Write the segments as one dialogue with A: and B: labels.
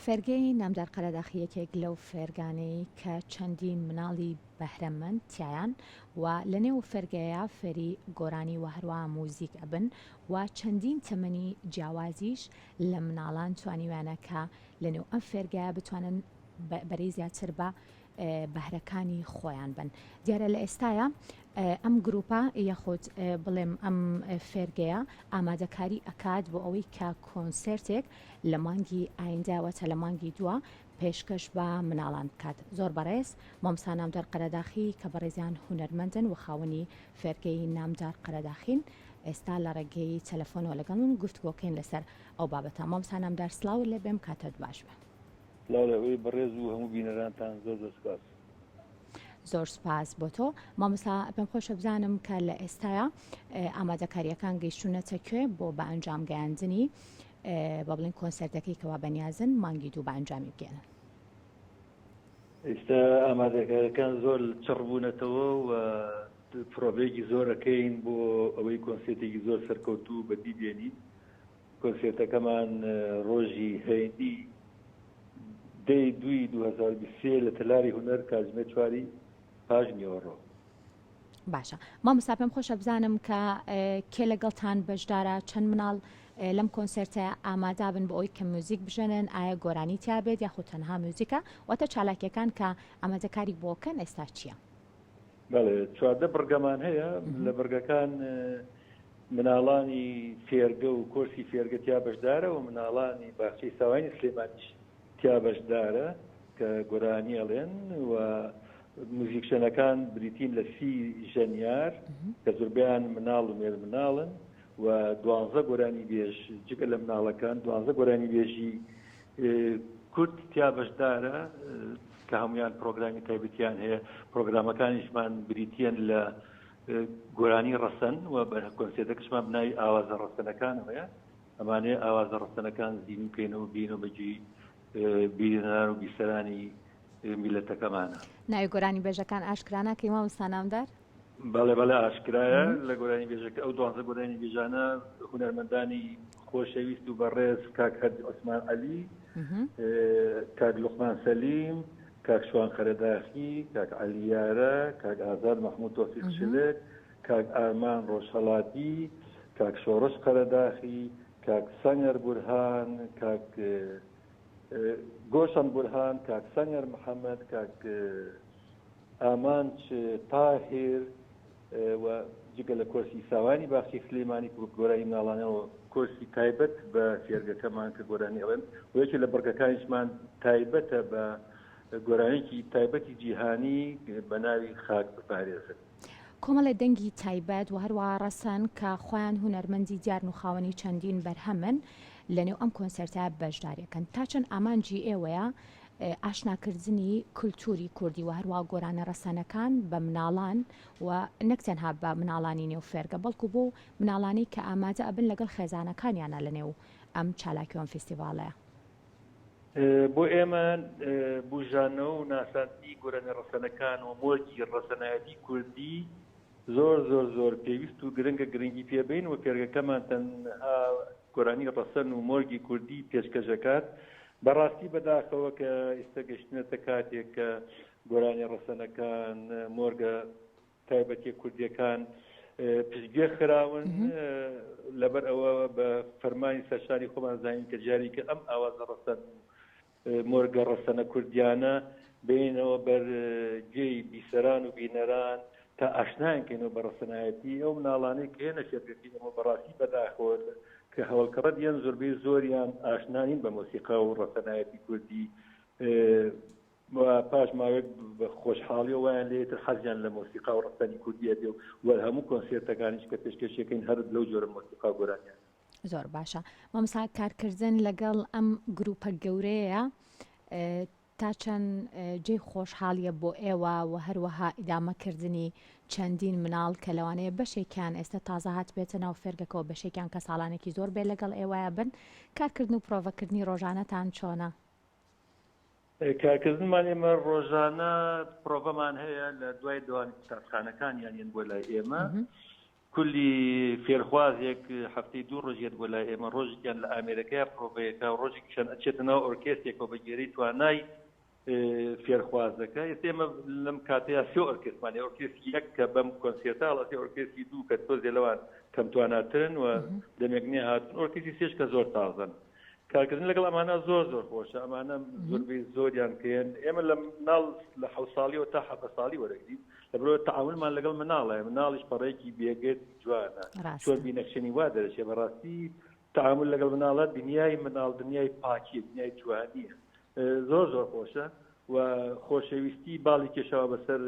A: فێرگەی نامدار قەرەداخی یەکێک لەو فێرگانەی کە چەندین مناڵی بەهرەمەند تیایان و لە نێو فێرگەیە فێری گۆرانی و هەروەها موزیک ئەبن و چەندین تەمەنی جیاوازیش لە مناڵان توانیویانە کە لە نێو ئەم فێرگەیە بتوانن بەرەی زیاتر بە بەهرەکانی خۆیان بن. دیارە لە ئێستایا ئەم گروپە یاخود بڵێم ئەم فێرگەیە ئامادەکاری ئەکات بۆ ئەوەی کە کۆنسێرتێک لە مانگی ئایندە واتە لە مانگی دووە پێشکەش بە مناڵان بکات. زۆر بەڕێز مامۆستا نامدار قەرەداخی کە بەڕێزیان هونەرمەندن و خاوەنی فێرگەی نامدار قەرەداخین ئێستا لە ڕێگەی تەلەفۆنەوە لەگەڵمن گفتوگۆکەین لەسەر ئەو بابەتە. مامۆستا نامدار سڵاوت لێبێم کاتت باش بێ.
B: سڵاو لە ئێوەی بەڕێز و هەموو بینەرانتان زۆر زۆر سوپاس.
A: زۆر سوپاس بۆ تۆ مامۆستا پێم خۆشە بزانم کە لە ئێستایا ئامادەکاریەکان گەیشتونەتە کوێ بۆ بە ئەنجام گەیاندنی بە بڵین کۆنسێرتەکەی کەوا بەنیازن مانگی دوو بە ئەنجامی بگەێنن.
B: ئێستا ئامادەکاریەکان زۆر چڕ بوونەتەوە و پرۆڤەیەکی زۆر ئەکەین بۆ ئەوەی کۆنسێرتێکی زۆر سەرکەوتوو بەدی بێنین. کۆنسێرتەکەمان ڕۆژی هەینی دەی دووی 2023 لە تەلاری هونەر کاتژمێر چواری پاش نیوەڕۆ.
A: باشە مامۆستا پێم خۆشە بزانم کە کێ لەگەڵتان بەشدارە چەند مناڵ لەم کۆنسێرتە ئامادابن بۆ ئەوی کە میوزیک بژەنن ئایا گۆرانی تیا بێت یاخود تەنها میوزیکە واتە چالاکیەکان کە ئامادەکاری بۆکەن ئێستا چییە؟
B: بەڵێ 14 بڕگەمان هەیە لە بڕگەکان مناڵانی فێرگە و کۆرسی فێرگە تیا بەشدارە و مناڵانی باخچەی ساوایانی سلێمانیش تیا بەشدارە کە گۆرانی ئەڵێن و موزیکژەنەکان بریتین لە سی ژەنیار کە زۆربەیان مناڵ و مێرمناڵن و دوانزە گۆرانی بێژ جگە لە مناڵەکان دوانزە گۆرانی بێژی کورد تیا بەشدارە کە هەمویان پرۆگرامی تایبەتیان هەیە پرۆگرامەکانیشمان بریتیەن لە گۆرانی ڕەسەن و کۆنسێرتەکەشمان بناوی ئاوازە ڕەسەنەکانەوەیە ئەمانەیە ئاوازە ڕەسەنەکان زیندوو بکەینەوە بینەوە بەگوێی بینەران و بیسەرانی میلەتەکەمانە.
A: ناوی گۆرانی بێژەکان ئاشکرا ناکەی مامۆستا نامدار؟
B: بەڵێ بەڵێ ئاشکرایە لە گۆرانی بێژەکە ئەو دوانزە گۆرانی بێژانە هونەرمەندانی خۆشەویست و بەڕێز کاک هەردی عوسمان عەلی، کاک لوقمان سەلیم، کاک شوان قەرەداخی، کاک عەلی یارە، کاک ئازاد مەحموود تۆفیق شلک، کاک ئارمان ڕۆژهەڵاتی، کاک شۆڕش قەرەداخی، کاک سەنگەر بورهان، کاک گۆشەن بورهان، کاک سەنگەر محەمەد، کاک ئامانج تاهیر و جگە لە کۆرسی ساوانی باخچەی سلێمانی کە گۆرانی مناڵانە و کۆرسی تایبەت بە فێرگەکەمان کە گۆرانی ئەڵێن و یەکێ لە بڕگەکانیشمان تایبەتە بە گۆرانیکی تایبەتی جیهانی بە ناوی خاک بپارێزن.
A: کۆمەڵێ دەنگی تایبەت و هەروەها ڕەسەن کە خۆیان هونەرمەندی دیارن و خاوەنی چەندین بەرهەمن لەنێو ئەم کۆنسێرتە بەشداری ئەکەن. تا چەند ئامانجی ئێوەیە ئاشناکردنی کولتووری کوردی و هەروەها گۆرانە ڕەسەنەکان بە مناڵان و نەک تەنها بە مناڵانی نێو فێرگە بەڵکو بۆ مناڵانی کە ئامادە ئەبن لەگەڵ خێزانەکانیانە لە نێو ئەم چالاکی و ئەم فیستیڤاڵەیە.
B: بۆ ئێمە بوژانەوە و ناساندنی گۆرانیە ڕەسەنەکان و مۆرکی ڕەسەنایەتی کوردی زۆر زۆر زۆر پێویست و گرنگە گرنگی پێ بەین و فێرگەکەمان تەنها گۆرانی ڕەسەن و مۆرگی کوردی پێشکەش ئەکات بەڕاستی بەداخەوە کە ئیستە گەشتینەتە کاتێک کە گۆرانی ڕەسەنەکان مۆرگە تایبەتیە کوردیەکان پشتگوێ خراون لەبەر ئەوە بە فەرمانی سەرشانی خۆمان زانین کە جارێکە ئەم ئاوازە ڕەسەن و مۆرگە ڕەسەنە کوردیانە بێنەوە بەر گوێی بیسەران و بینەران تا ئاشنایان کەینەوە بە ڕەسەنایەتی ئەو مناڵانەی کە هێنە فێرگەکەی ئێمە بەڕاستی بەداخەوە کە هەوەڵکەڕەت یان زۆربەی زۆریان ئاشنا نین بە مۆسیقا و ڕەسەنایەتی کوردی و پاش ماوەیەک بە خۆشحاڵیەوە وایان لێ تر حەزیان لە مۆسیقا و ڕەسەنی کوردی ئەبێ و هەموو کۆنسێرتەکانیش کە پێشکەشیەکەین هەر لەو جۆرە مۆسیقا و گۆرانیانە.
A: زۆر باشە مامۆستا کارکردن لەگەڵ ئەم گروپە گەورەیە تا چەند جێی خۆشحاڵیە بۆ ئێوە و هەروەها ئیدامەکردنی چەندین مناڵ کە لەوانەیە بەشێکیان ئێستا تازە هاتبێتە ناو فێرگەکەەوە بەشێکیان کە ساڵانێکی زۆر بێ لەگەڵ ئێوەیە بن کارکردن و پرۆڤەکردنی ڕۆژانەتان چۆنە؟
B: کارکردنمان ئێمە ڕۆژانە پرۆڤەمان هەیە لە دوای دەوامی قوتابخانەکان یان یەن بۆ لای ئێمە. کولی فێرخوازێک هەفتەی دوو ڕۆژ یەت بۆ لای ئێمە، ڕۆژێکیان لە ئامێرەکەیا پرۆڤەیەکا و ڕۆژێکیشیان ئەچێتە ناو ئۆرکێستێکەوە بە گوێرەی توانای فێرخوازەکە. ئێستا ئێمە لەم کاتەیا سێ ئۆرکێستمان هەیە، ئۆرکێستی یەک کە بەم کۆنسێرتە هەڵئەسێ، ئۆرکێستی دوو کە تۆزێ لەوان کەمتواناترن و دەمێک نییە هاتوون، ئۆرکێستی سێش کە زۆر تازەن. کارکردن لەگەڵ ئەمانە زۆر زۆر خۆشە، ئەمانە زۆربەی زۆریان کێن ئێمە لە مناڵ لە حەوت ساڵیەوە تا 17 ساڵی وەرەگرین، لەبەرئەوە تەعامولمان لەگەڵ مناڵە، مناڵیش پەڕەیەکی بێگەرد جوانە، چۆن
A: ڕاستە.
B: بینەخشێنی وا دەرەچێ، بەڕاستی تەعامول لەگەڵ مناڵە دنیای مناڵ دنیای پاکیە، دنیای جوانیە، زۆر زۆر خۆشە و خۆشەویستی باڵی کێشاوە بەسەر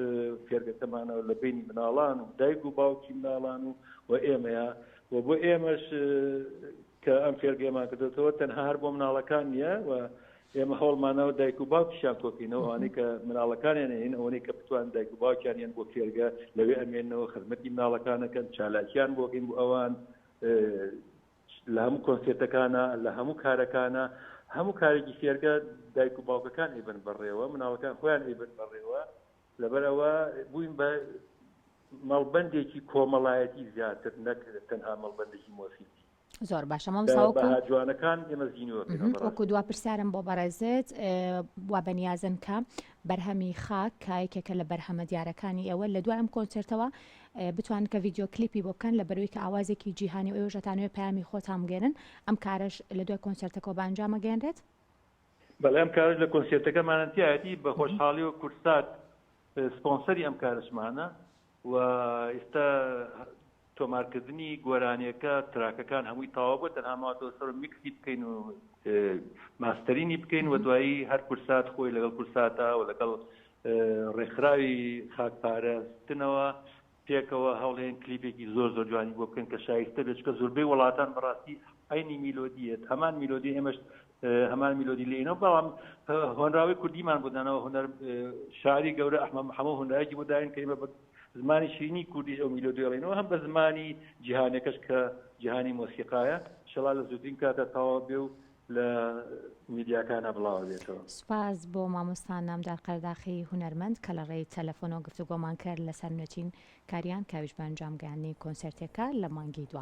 B: فێرگەکەمانەوە لە بینی مناڵان و دایک و باوکی مناڵان و و ئێمەیە و بۆ ئێمەش کە ئەم فێرگەیەمان کردۆتەوە تەنها هەر بۆ مناڵەکان نییە و ئێمە هەوڵمانەوە دایک و باوکیشیان کۆکەینەوە ئەوانەی کە مناڵەکانیان هێن ئەوەی کە بتوان دایک و باوکیان یان بۆ فێرگە لەوێ ئەمێنەوە خزمەتی مناڵەکانەکەن چالاکیان بۆکەین بۆ ئەوان لە هەموو کۆنسێرتەکانە لە هەموو کارەکانە هەموو کارێکی فێرگە دایک و باوکەکان ئەیبن بەڕێوە مناڵەکان خۆیان ئەیبن بەڕێوە لەبەر ئەوە بووین بە مەڵبەندێکی کۆمەڵایەتی زیاتر نەک تەنها مەڵبەندێکی مۆسیقی.
A: زۆر باشە مامۆستا وەکو
B: بەها جوانەکان ئێمە زیینوەکەینەوە بەڕاستی.
A: وەکو دوا پرسیارم بۆ بەڕێزت وا بەنیازن کە بەرهەمی خاک کە یەکێکە لە بەرهەمە دیارەکانی ئێوە لە دوای ئەم کۆنسێرتەوە بتوانن کە ڤیدیۆ کلیپی بۆ بکەن لە بەروی کە ئاوازێکی جیهانی و ئێوەش ئەتانەوێ پەیامی خۆتان بگەێنن ئەم کارەش لە دوای کۆنسێرتەکەوە بە ئەنجام ئەگەیەنرێت؟
B: بەڵێ ئەم کارەش لە کۆنسێرتەکەمانە تیایەتی بە خۆشحاڵی و کوردسات سپۆنسەری ئەم کارەشمانە و ئیستا تۆمارکردنی گۆرانیەکە تراکەکان هەمووی تەواو بووە تەنها ماوەتەوە سەر میکسی بکەین و ماستەرینی بکەین و دوایی هەر کورسات خۆی لەگەڵ کورساتا و لەگەڵ ڕێکخراوی خاک پارستنەوە پێکەوە هەوڵێن کلیپێکی زۆر زۆر جوانی بۆ بکەن کە شایستە بێت چکە زۆربەی وڵاتان بەڕاستی عینی میلۆدیەت هەمان میلۆدی ئێمەش هەمان میلۆدی لێینەوە بەڵام هۆنراوەی کوردیمان بۆ داناوە هونەر شاری گەورە ئەحمە محەمە هونەرێکی بۆ داین کە ئێمە بە زمانی شیرینی کوردیش ئەو میلۆدی ئەڵێنەوە هەم بە زمانی جیهانەکەش کە جیهانی مۆسیقایە شەڵا لە زووترین کاتە تەواو بێ و لە میدیاکانە بڵاوە بێتەوە.
A: سوپاس بۆ مامۆستا نامدار قەرەداخی هونەرمەند کە لە ڕێی تەلەفۆنەوە گفتوگۆمان کرد لەسەر نوێترین کاریان کە ئەویش بە ئەنجام گەیاندنی کۆنسێرتێکە لە مانگی دوا.